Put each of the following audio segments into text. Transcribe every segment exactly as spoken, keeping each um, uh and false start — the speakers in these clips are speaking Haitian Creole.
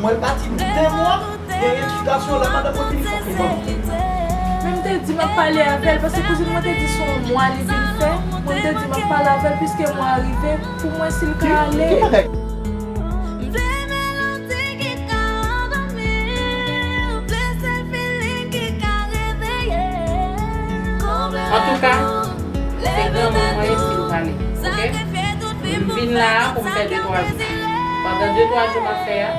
Mwen pati de mwa, gen eksplikasyon la, madanm mwen vini fòk li ban m. Men m te di m ap pale avè l, paske kouzin mwen te di se yon mwa li vin fè. Mwen m te di m ap pale avè l, piske mwa a rive, pou mwen si l ka ale. Ki bagay? Antouka, se granmoun mwen ye si m pale, oke? M vin la a pou m fè de twa jou. Pandan de twa jou m ap fè a,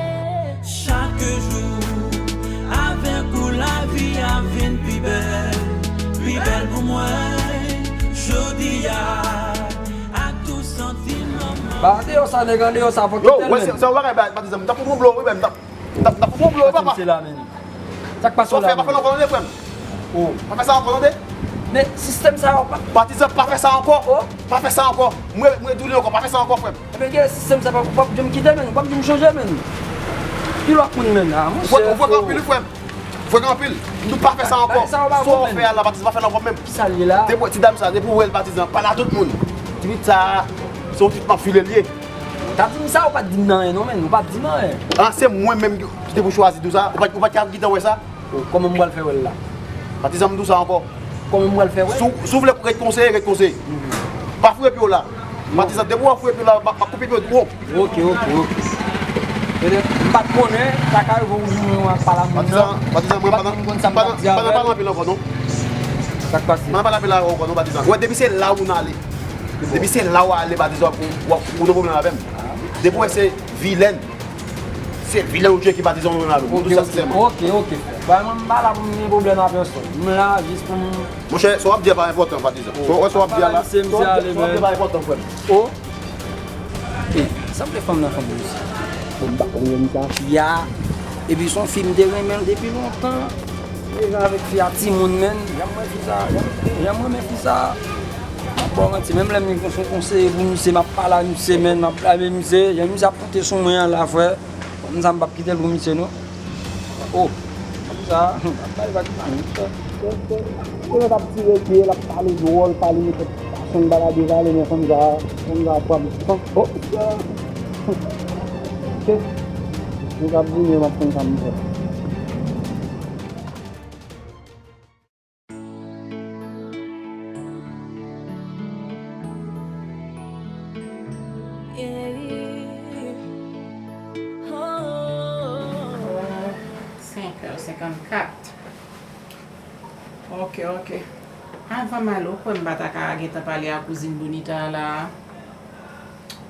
Chak jou, avèk ou lavi a vin pi bèl, pi bèl pou mwen. Jodi a, ak tout santiman mwen. Ba, andeyò sa, nèg, andeyò sa, fòk Yo, kite l, wè, se, menn. Se yon bagay, ba, Patizan, m t ap fout yon blo, wi, menn, m t ap, m t ap, m t ap fout yon blo, wi, papa. Sa k pase la, menn? Sa k pase la, menn? Pa fè, pa fè l ankò, tande, frè m. Oh. Pa fè sa ankò, tande. Men sistèm sa yo pa Patizan, pa fè sa ankò. Oh. Pa fè sa ankò. Mwen, mwen di w li ankò, pa fè sa ankò, frè m. Ebyen, gen sistèm sa pa, pa janm kite, menn. Ou p ap janm chanje, menn. Ki lòt moun, menn? Ah, monchè, ou frekan anpil, wi, frè m. Frekan anpil. M di w pa fè sa ankò. Sa w fè a la, Patizan, pa fè l ankò menm. Kisa l ye la? Depi w wè ti dam sa, depi w wè l, Patizan, pale a tout moun. Ti pitit sa, se yon ti pitit m ap file l ye. T ap di m sa, ou pa t di m anyen, non, menn. Ou pa t di m anyen. Ah, se mwen menm ki te pou chwazi di w sa. Ou pa, ou pa t ka gentan wè sa? Oh, kòman m pral fè wè l la? Patizan, m di w sa ankò. Kòman m pral fè wè l? Si w, si w vle ret konseye, ret konseye. Mhm. Pa foure pye w la. Patizan, depi w ap foure pye w la, m ap, m ap koupe pye w tou. Ok, ok, ok. Petèt, m pa t konnen, sa ka rive yon jou mwen ap pale a moun nan. Patizan, Patizan, mwen pa nan, pa nan, pa nan pale anpil ankò, non. Sa k pase? Pa nan pale anpil ankò, non, Patizan. Wè, depi se la ou nan ale. Depi se la ou ale, Patizan, ou, ou, ou nan pwoblèm avè m. Depi w wè se vilèn. Se vilèn ou tcheke Patizan ou nan ale. M di w sa sensèman. Ok, ok, frè. Ba, mwen, m pa la pou m gen pwoblèm a pèsòn. M la jis pou m Monchè, sa w ap di a pa enpòtan, Patizan. Sa w ap di a la, sa w ap di a pa enpòtan, frè m. Oh. Eh, sa vle fanm nan fanm misye. Bon, m pa konn menm sa fi a. Epi se yon fi m te renmen l depi lontan. Deja avèk fi a timoun, menn. Janm wè fi sa, janm, janm renmen fi sa. M ap ba w manti, menm lè m vin konn se yon konseye pou misye, m ap pale a misye, menn, m ap blabe misye. Jan misye ap monte sou mwen an la, frè. Fanm sa m p ap kite l pou misye, non. Oh, fanm sa, m ap bay vag. Kounye l ap tire pye, l ap pale dwòl, pale nenpòt fason, m pa ta devale, men fanm sa, fanm sa pran m. Oh, ok. Nou k ap vini, m ap konn sa m fè. Senkè senkannkat. Ok, ok. Anvan m ale, ou kwè m pa ta ka gentan pale a kouzin Bonita a la a?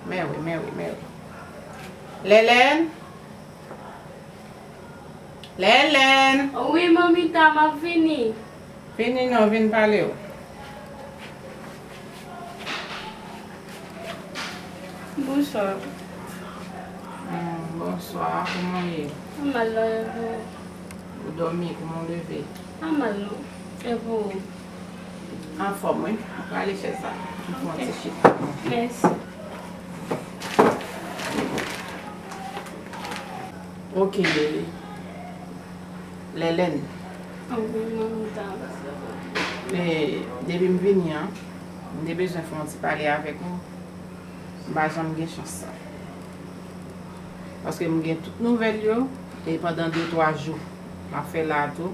Mèwi, mèwi, mèwi. Lèlèn? Lèlèn! Wi, manmi ta, m ap vini. Vini non, vin pale w. Bonswa. Hmm, bonswa, kòman w ye? M mal non, e pou ou? Ou dòmi, kòman w leve? Pa mal non, e pou ou? Anfòm, wi. Prale chèz la. M fè yon ti chita. Mèsi. Ok. Lèlèn. Wi, manmi ta. E, depi m vini an, m te bezwen fè yon ti pale avèk ou. M pa janm gen chans sa. Paske m gen tout nouvèl yo, e pandan de, twa jou m ap fè la a tou,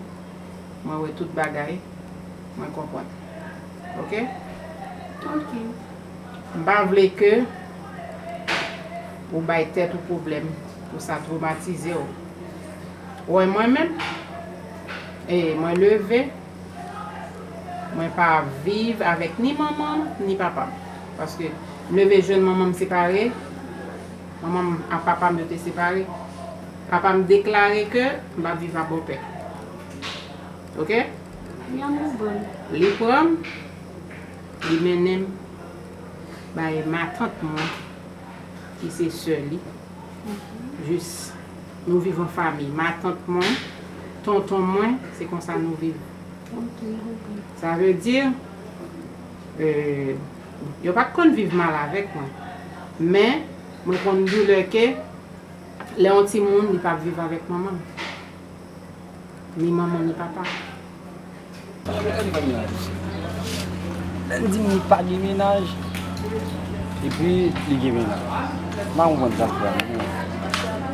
mwen wè tout bagay, mwen konprann. Ok? Ok. M pa vle ke ou bay tèt ou pwoblèm, pou sa twomatize w. Ou wè mwen menm, e mwen leve, mwen pa viv avèk ni manman m, ni papa m. Paske m leve jwenn manman m separe, manman m ak papa m yo te separe. Papa m deklare ke m p ap viv ak bòpè. Ok? Li pran m, li mennen m bay matant mwen, ki se sè li. Jis nou viv an fanmi. Matant mwen, tonton mwen, se konsa nou viv. Ok, ok. Sa vle di, euh, yo pa t konn viv mal avèk mwen. Men, mwen konn doulè ke lè yon timoun, li p ap viv avèk manman l. Ni manman, ni papa. Lè n di m li pa gen mennaj, epi li gen mennaj. M pa konprann sa l fè a, non.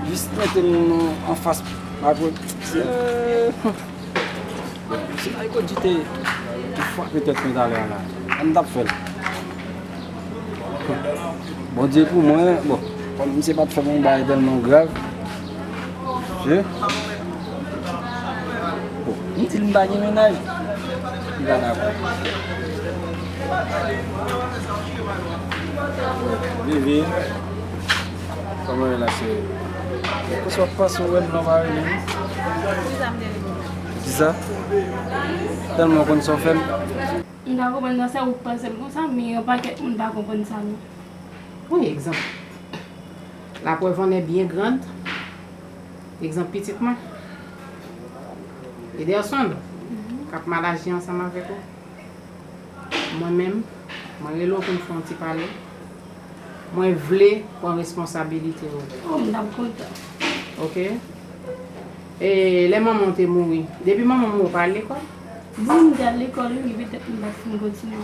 Li Jis mete m anfas Marco. Se, se Marco G te, te frape tèt mwen talè a la. An n t ap fè l. Bondye pou mwen, bon, kòm misye pa t fè m yon bagay tèlman grav. Bon, m di l m pa gen mennaj. Li pa dakò. Vivi, kòman w ye la, cheri? Kòman w ap pase w wè m la w pa rele m? Kisa m te rele w? Kisa? Tèlman w konn sa w fè m. M ka konprann nan se ou k panse m konsa, men yon pakèt moun pa konprann sa non. Wi, egzanp. La preuve en est bien grande. Egzanp pitit mwen. Ederson, k ap mal aji ansanm avèk ou. Mwen menm, mwen rele w pou n fè yon ti pale. Mwen vle pran responsabilite w. Oh, m t ap kontan. Oke? E lè manman w te mouri, depi manman w mouri, w pa al lekòl? Bon, m te al lekòl, wi, men petèt m pa t fin kontinye.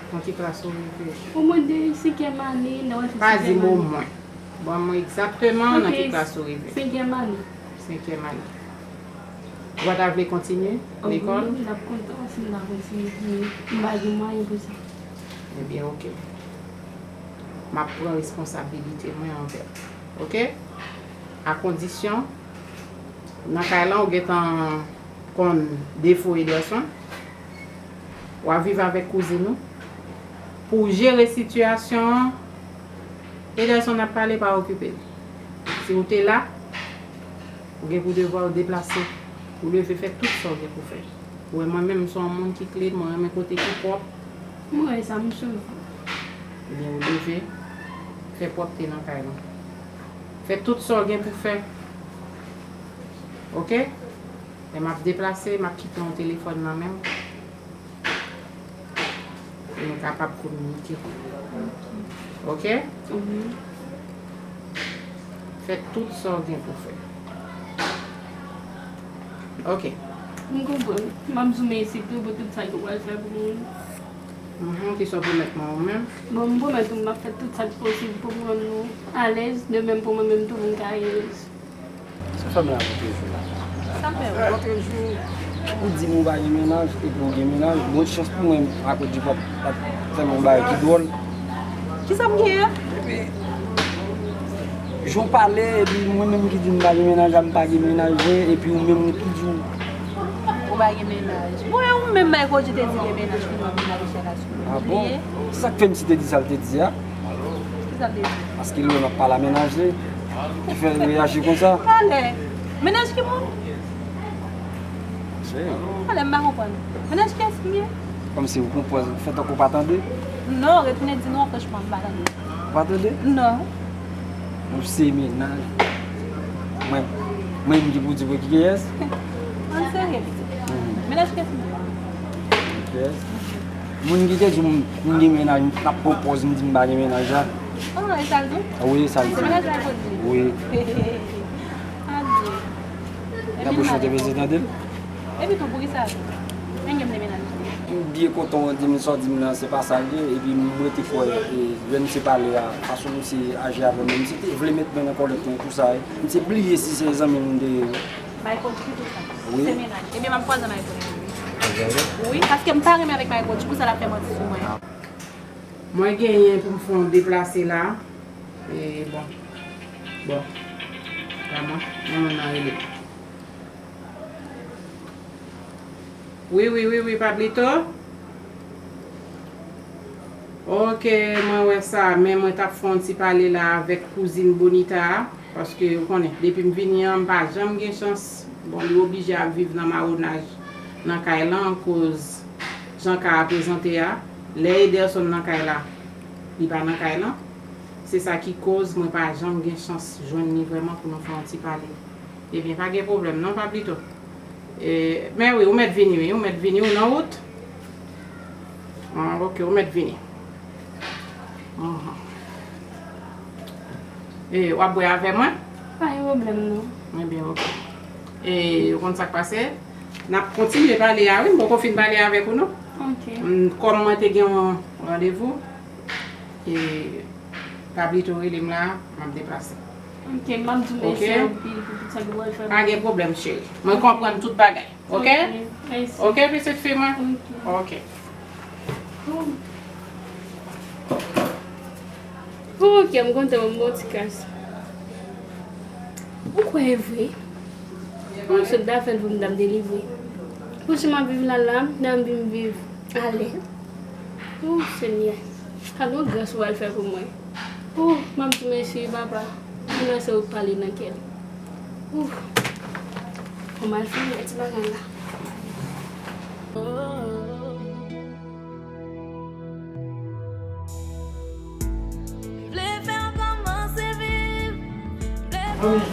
Nan ki klas ou rive? Omwen de senkyèm ane, m ta wè se senkyèm ane. Pa di m omwen. Ban mwen egzakteman nan ki klas ou rive. Senkyèm ane. Senkyèm ane. Ou pa ta vle kontinye lekòl? Wi, m t ap kontan si m ta kontinye, men m pa gen mwayen pou sa. Ebyen, oke. M ap pran responsabilite mwen anvè w. Oke? A kondisyon, nan kay lan, ou gentan konn defo Ederson. W ap viv avèk kouzin ou. Pou w jere sitiyasyon an, Ederson ap pale, pa okipe l. Si w te la, ou gen pou devwa w deplase. Ou leve fè tout sa w gen pou fè. Ou wè mwen menm, m se yon moun ki klin, mwen renmen kote ki pwòp. Mwen wè sa, m sou. Ebyen, ou leve, fè pwòpte nan kay lan. Fè tout sa w gen pou fè. Oke? Lè m ap deplase, m ap kite yon telefòn nan men w. Pou nou kapab kominike. Oke? Wi. Fè tout sa w gen pou fè. Oke. M konprann. M ap zoumen isit tou pou tout sa ke w pral fè pou mwen. Mhm, kisa w pwomèt mwen ou menm? Bon, m pwomèt ou m ap fè tout sa k posib pou m rann nou alèz, de menm pou mwen menm tou pou m ka erez. Sa fè m la kontrejou la. Sa m fè w? Kontrejou, ou di m ou pa gen mennaj epi w gen mennaj. Bon, chans pou mwen, akoz di pa, pa fè m yon bagay ki dwòl. Kisa m gen an? Epi, jan w pale, epi mwen menm ki di m pa gen mennaj la, m pa gen mennaj vre, epi ou menm ki di w. Ou pa gen mennaj. Bon, e ou menm, Michael, ou te di gen mennaj, kounye a w vin lage chè la sou mwen. Ah bon? Bliye? Sa k fè m si te di sa l te di a? Kisa l te di? Paske l wè m ap pale a mennaj li, ki fè l reyaji konsa. Talè. Mennaj ki moun? Cheri. Talè, m pa konprann. Mennaj kiyès m ye? Kòmsi ou konprann, fè tankou w pa tande. Non, retounen di non, franchman, m pa tande. Ou pa tande? Non. Ou se mennaj. Mwen, mwen menm ki pou di pou kiyès? An serye, pitit. Mhm. Mennaj kiyès m ye? Kiyès? Moun ki te di m, m gen mennaj, m t ap pran pòz, m di m pa gen mennaj la. Ah, e sa l di w? Wi, e sa l di. Se mennaj la l di? Wi. Adye. Nan bouch ou te bezwen tande l? Epi tou, poukisa? Men gen m te mennaj. M byen kontan w di m sa w di m nan, se pa sa l ye, epi m rete kwè, e, lè misye pale a, fason misye aji avè m, misye te vle met mwen nan kòlèt mwen pou sa, e. Misye bliye si se zanmi m te ye. Michael, ki pou sa? Wi. Se mennaj. Ebyen, m ap kwaze Michael. Wi, paske m pa renmen avèk Michael, di pou sa l ap fè manti sou mwen. Mwen genyen pou m fè yon deplase la. E bon. Bon. Kòman? Manman nan rele. Wi, wi, wi, wi, Pablito. Ok, mwen wè sa, men mwen t ap fè yon ti pale la avèk kouzin Bonita a, paske ou konnen, depi m vini an, m pa janm gen chans. Bon, li oblije ap viv nan mawonaj nan kay lan, akoz jan kay a prezante a. Lè Ederson nan kay la, li pa nan kay lan. Se sa ki koz mwen pa janm gen chans jwenn li vrèman pou nou fè yon ti pale. Ebyen, pa gen pwoblèm non, Pablito. E, men wi, ou mèt vini, wi, ou mèt vini, ou nan wout. Ah, ok, ou mèt vini. Mhm. E, w ap bwè avè mwen? Pa gen pwoblèm, non. Ebyen, ok. E, ou konn sa k pase? N ap kontinye pale a, wi, m poko fin pale avèk ou, non. Ok. M, kòm mwen te gen yon randevou, e, Pablito rele m la, m ap deplase. Ok, m ap di w mèsi anpil pou tout sa ke w pral fè pou mwen. Pa gen pwoblèm, cheri. Mwen konprann tout bagay. Ok? Ok, mèsi. Ok, pitit fi mwen? Ok. Ok. Oh, ok, m kontan, m bon ti kras. Ou kwè e vre? Ou sot da fè l pou m t ap delivre. Pou si m ap viv la la, m ta anvi m viv alèz. Oh, Senyè, sa gon gras ou pral fè pou mwen. Oh, m ap di mèsi wi, papa. Mwen wè se ou k pale nan kè m. Ouf. Fò m al fini ti bagay la. Vle fè w kòmanse viv. Vle Manmi.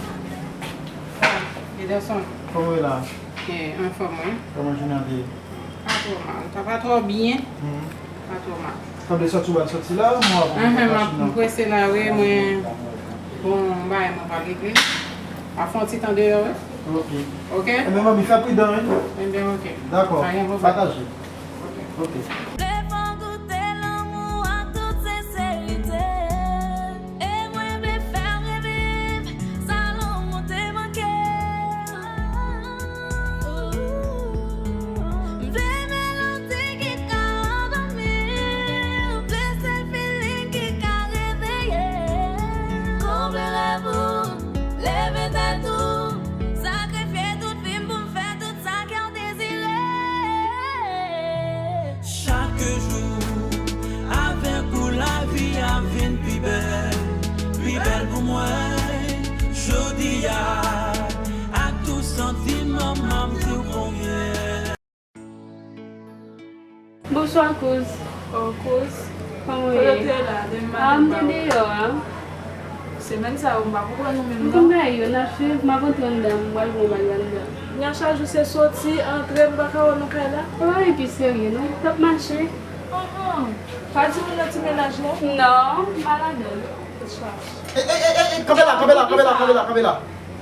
Ah, Ederson. Kòman w ye la? Eh, anfòm, wi. Kòman jounen an te ye? Pa twò mal. Sa pa twò byen. Mhm. Pa twò mal. Sanble sòti w al sòti la, mwen ap Ahan, m ap, m prese la, wi, mwen. Bon, bagay mwen pral regle. Ap fè yon ti tan deyò, wi. Ok. Ok? Enben, manmi, fè pridan, wi. Enben, ok. Dakò. Pa gen pwoblèm. Pataje. Ok. Ok. Vle fè w goute lanmou an tout senserite. E mwen vle fè w reviv sa lanmou te manke. M vle melodi ki ka andòmi, m vle sèl feeling ki ka reveye. Konble rèv ou, leve tèt ou, sakrifye tout vi m pou m fè tout sa kè w dezire. Chak jou avèk ou lavi a vin pi bèl, pi bèl pou mwen. Jodi a, ak tout santiman m ap di w konbyen. Bonswa, kouz. Oh, kouz. Kòman w ye? Kote w te ye la, depi maten? Ah, m te deyò a. Semèn sa yo, m pa konprann ou menm, non. M konn bagay yo, n ap swiv, m ap antre anndan, m pral pran bagay anndan. Kounya chak jou se soti, antre, m pa ka wè w nan kay la. Ou pa gen pi serye, non. T ap mache. Ahan. Pa di moun nan ti mennaj, non? Non, m pa ladan l. Tèt chaje. E, e, e, e, e, kanpe la, kanpe la, kanpe la, kanpe la, kanpe la.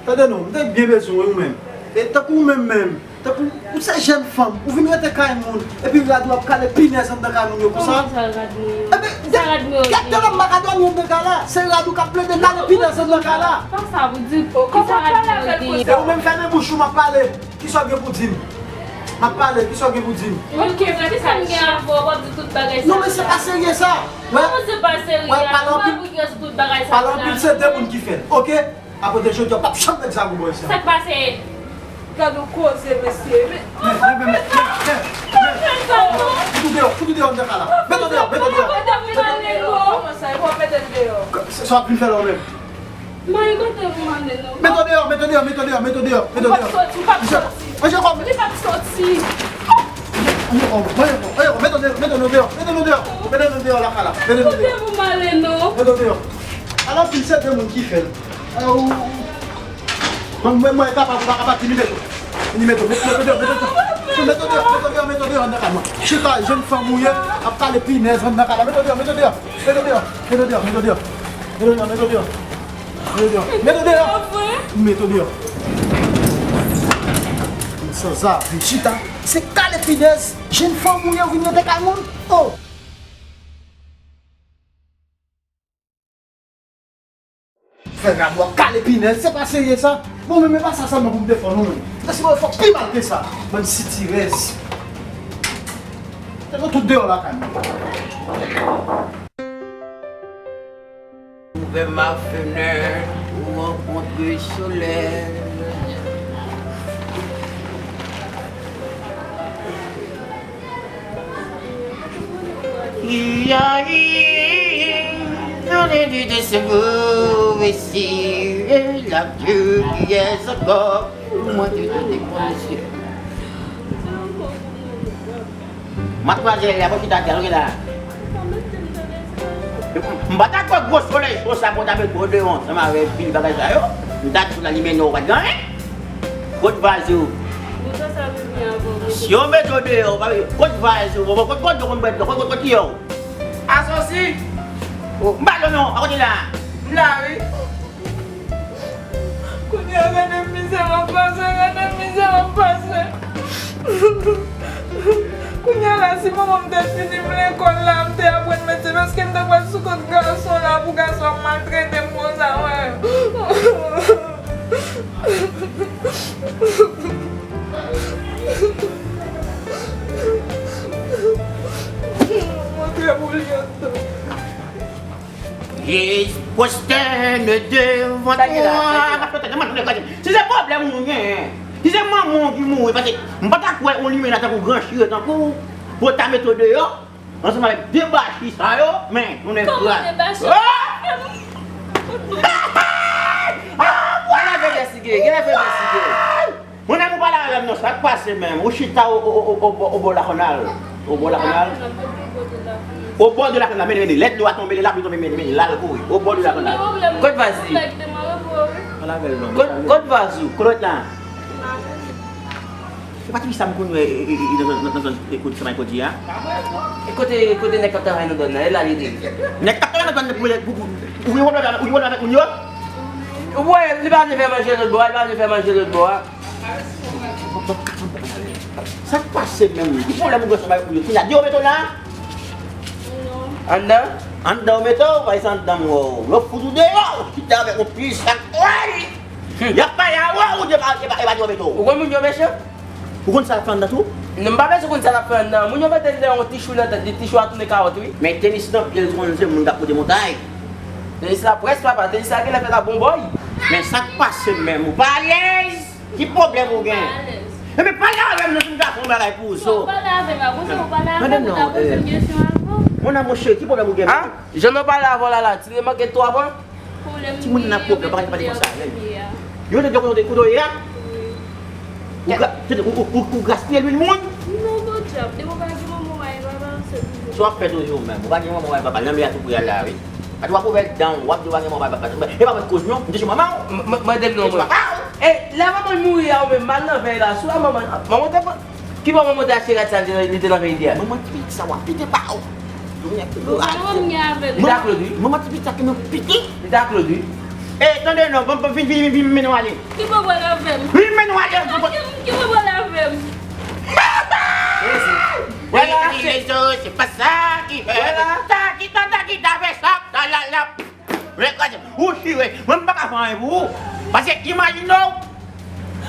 Tande non, m te byen bezwen w wi ou menm. E tankou ou menm menm. Tankou ou se jèn fanm, ou vin rete kay moun, epi rad ou ap kale pinèz anndan kay moun yo konsa. Kòman sa rad mwen yo? Enben, sa rad mwen yo gade talè m pa ka dòmi anndan kay la. Se rad ou k ap plede kale pinèz anndan kay la. Kòman sa pou di? Kisa rad mwen yo genyen? E ou menm fèmen bouch ou, m ap pale. Kisa w gen pou di m? M ap pale, kisa w gen pou di m? Ok, men kisa m gen avè w, w ap di tout bagay sa. Non, men se pa serye sa. Kòman se pa serye a? Pale anpil, pale anpil, se de moun ki fè l, ok? Apre de jodi a, w p ap janm met zam ou bò isit. Sa k pase? Gad yon koze, mesye. Men, men, men, men, men, men, men. Fout ou deyò, fout ou deyò anndan kay la. Met ou deyò, met ou deyò. Kòman sa, e w ap mete m deyò? Sa w ap vin fè la ou menm? Mwen kote pou m ale non. Met ou deyò, met ou deyò, met ou deyò, met ou deyò, met ou deyò. Ou p ap soti, ou p ap soti. Manje kòb. Li p ap soti. Manje kòb, manje kòb, manje kòb. Met ou deyò, met ou deyò, met ou deyò. Met ou deyò lakay la. Met ou deyò. Kote pou m ale non. Met ou deyò. Alò, fin se de moun ki fè l. Mwen, mwen, mwen kapab, ou pa kapab, vini met ou. Vini met ou, met, met ou deyò, met ou deyò. Met ou deyò, met ou deyò, met ou deyò anndan kay mwen. Chita, jèn fanm ou ye, ap kale pinèz anndan kay la. Met ou deyò, met ou deyò. Met ou deyò, met ou deyò, met ou deyò. Met ou deyò, met ou deyò. Met ou deyò. Met ou deyò. Met ou deyò. Sanzave, chita. Se kale pinèz, jèn fanm ou ye, ou vin rete kay moun. Oh! Fè rad ou ap kale pinèz, se pa serye sa. Bon, men, men pa sa sèlman pou m te fè w non, men. Lèse mwen fè w pi mal ke sa, bann sitirèz. Te nou tout deyò lakay mwen. Ouvè ma fenèt pou rankontre solèy. M ap kwaze lè la, bon, chita atè, ok la. M pa ta kwè gwo solèy cho sa pou ta met gwo deyò ansanm avèk pil bagay sa yo. M ta di sou la li mennen w pa t gen anyen. Kot valiz ou? Si yo mete w deyò, pa vle, kot valiz ou? Bon, bon, kot, kot, kot, kot, kot, kot, kot, kot, kot, Asosi! Oh, m pa la non, akote la. M la wi. Kounye a gade mizè m ap pase, gade mizè m ap pase. Kounye a la Si manman m te fini m lekòl la, m te aprann medsen, èske m ta pral sou kont gason la pou gason ap maltrete m konsa, wè? Montre pou li ansanm. Ils prosternent devant toi. Si se pwoblèm ou genyen, si se manman w ki mouri, paske m pa ta kwè yon limenna tankou gran chire tankou w pou w ta mete w deyò ansanm avèk debachi sa yo, men nou nèg kòman kraz. Debachi? Ah! Ah, bwa! Genlè feblès li gen, genlè feblès li gen. Monchè, ou pale avè m non, sa k pase menm? Ou chita o, o, o, o, o, o bò lakannal. O bò lakannal. O bò de lakannal, men, men, men, lè dlo a tonbe, lè lapli tonbe, men, men, l al kouri. O bò de lakannal. Kot vaz li? Kot, kot vaz ou? Kot la? Se pa ti sa m konn wè, e, e, e, e, nan, nan, nan zòn, e, kote sa m kondi a? E kote, kote nèg k ap travay nan zòn nan, e la li te ye. Nèg k ap travay nan zòn nan pou, pou, pou, ou gen pwoblèm, ou gen pwoblèm avèk moun yo? Ou wè, li pa vle fè manje lòt bò a, li pa vle fè manje lòt bò a. Sa k pase menm? Ki pwoblèm ou gen ansanm avèk moun yo? Kounya, deyò w mete w la? Anndan? Anndan w mete w? Bay sa anndan m wè w. Yo fout ou deyò, ou kite avèk yon pil sak. Woy! Y ap pale a wè w, ou deyò, e pa, e pa deyò w mete w. Ou konn moun yo mechan? Ou konn sa l ap fè anndan tou? Non, m pa bezwen konn sa l ap fè anndan. Moun yo mete l deyò yon ti chou nan tèt li, ti chou a tounen kawòt, wi. Men tenis nan pye l, konn se moun k ap pote montay. Tenis la près, papa, tenis la genlè fè l ap bon bòy. Men sa k pase menm? Ou pa alèz? Ki pwoblèm ou gen? Enben pale avè m non, si m ta fè yon bagay pou ou, so. Pale avè m, avan sa ou pale avè m, ou ta poze m kesyon avan. Mon amour chéri, ki pwoblèm ou gen? An? Jan nou pale avè w la, la, ti te manke twò avan. Timoun nan pwòp, pa ka pale konsa avè l. Yo te di w kote w ye a? Ou gra-, ou, ou, ou, ou gaspiye lwil moun? Non, podyab, depi w pa gen manman w pa gen papa, se pou ou. Sa w ap fè toujou menm? Ou pa gen manman w pa gen papa, lanmè a tou pou y al la, wi. Atè w ap ouvè dan w, w ap di w pa gen manman w pa gen papa. E pa mwen k koz non, m te sou manman w. M-, m-, mande m non, mwen. E lè manman l mouri a, ou menm mal nan vèy la, sou la manman, manman w te pran. Ki bò manman w te achte rad sa li te nan vèy li a? Manman ti pitit sa w ap pete pa w. Li ta klod, wi. Manman ti pitit sa ki nan pete. Li ta klod, wi. E, tande non, bon, bon, vin, vin, vin, vin, mennen w ale. Ki bò w al avè m? Vin, mennen w ale. Ki, ki bò w al avè m? Vwala, se pa sa ki fè. Vwala. Sa ki ta, sa ki ta fè sa, ta la, la. Ou chire, mwen m pa ka fè anyen pou ou. Paske imajine w,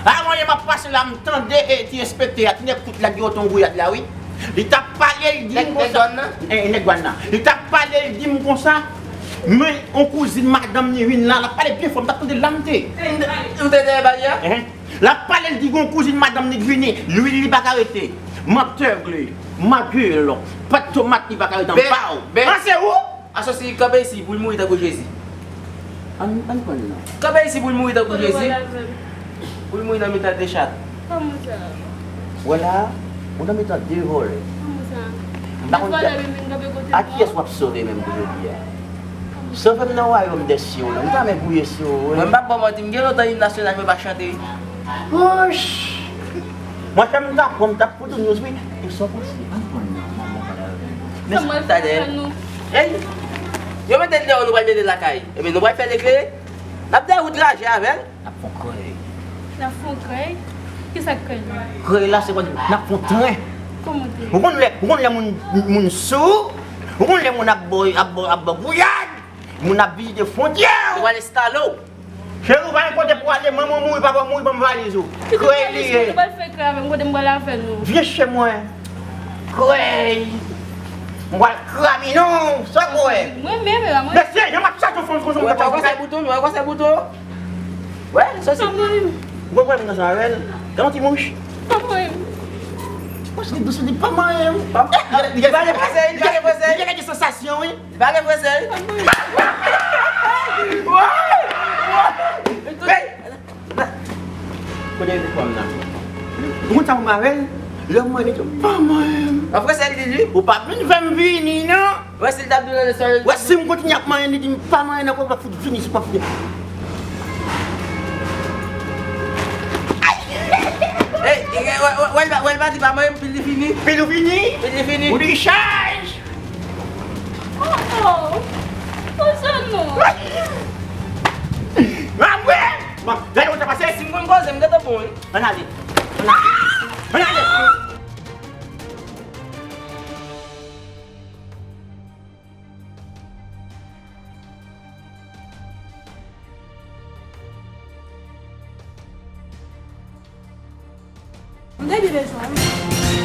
avan yè m ap pase la, m tande, e, ti enspektè a, ti nèg kout la ki oto yon gouyad la, wi. Li t ap pale, li di m konsa. Nèg dwàn nan? E, nèg dwàn nan. Li t ap pale, li di m konsa, men yon kouzin madanm ni vin la, l ap pale byen fò, m t ap tande l la, m te. Ou te dèyè baryè a? Enhen. L ap pale, li di gon kouzin madanm ni k vini, lwil li pa ka rete. M ap tègle, m ap pil, pat tomat li pa ka rete anba w. An se ou? Asosi, kanpe isi pou l mouri tankou Jezi. Ann, ann pran li non. Kanpe isi pou l mouri tankou Jezi. Pou l mouri nan mitan de chat. Vwala, ou nan mitan de vòlè. M pa konn a kiyès w ap sove menm pou jodi a. Sove m nan wayòm dè sye w la. M ta renmen gouye sye w, wi. Mwen m p ap ba w manti, m gen lontan im nasyonal mwen pa chante. Wouch! Mwen fè m ta pran, m t ap fout ou news, wi. E sa w panse? Ann pran li non, manman pale avè m. Men sa w ap fè nou? Ey! Yo mete l deyò, nou pral mete l lakay. Ebyen, nou pral fè l eklere. N ap dèyè ou draje avè l. N ap fè yon krèy. N ap fè yon krèy? Kisa k krèy la? Krèy la, se kòm n ap fè yon tren. Kòman tren? Ou konn lè, ou konn lè moun, moun sou? Ou konn lè moun ap bò, ap bò, ap bò gouyad? Moun ap vizite fwontyè. Yo pral enstale w. Cheri, ou pa gen kote pou w ale, manman w mouri, papa w mouri, ban m valiz ou. Krèy li ye. Nou pral fè krèy avè m, kote m pral avè nou? Vye chè mwen. Krèy. M pral krabinon, sa w kwè? Mwen menm la, mwen. Mesye, jan m ap chache w fanm konsa, m ap chache w. Wè, wè, wè, bouton, wè, wè, bouton. Wè, sa se. Ou konprann nan sa, wè? Gade yon ti mouch. Pa mwen. Mouch li dous, li pa manyen. Li pa gen fransè, li pa gen fransè. Li gen sansasyon, wi. Li pa gen fransè, wi. Kote fanm nan? Ou konn sa pou m avè l? Lè mwen li tou pa mwen. An fransè li di li? Ou pa vin fè m vini non. Wè si l t ap di w nan lè sa. Wè si m kontinye ap manyen li di m pa manyen nan kò, m ap fout vini sou pòt li. Ey, wè, wè, wè, wè l pa di pa manyen m, pil li fini. Pil ou fini? Pil li fini. Ou di chaj. Oh, oh. Konsa non. Apre, bon, gade kòman sa pase. Si m konn koze, m gentan bon, wi. Ann ale. Ann ale. Ann ale. M te byen bezwen w wi.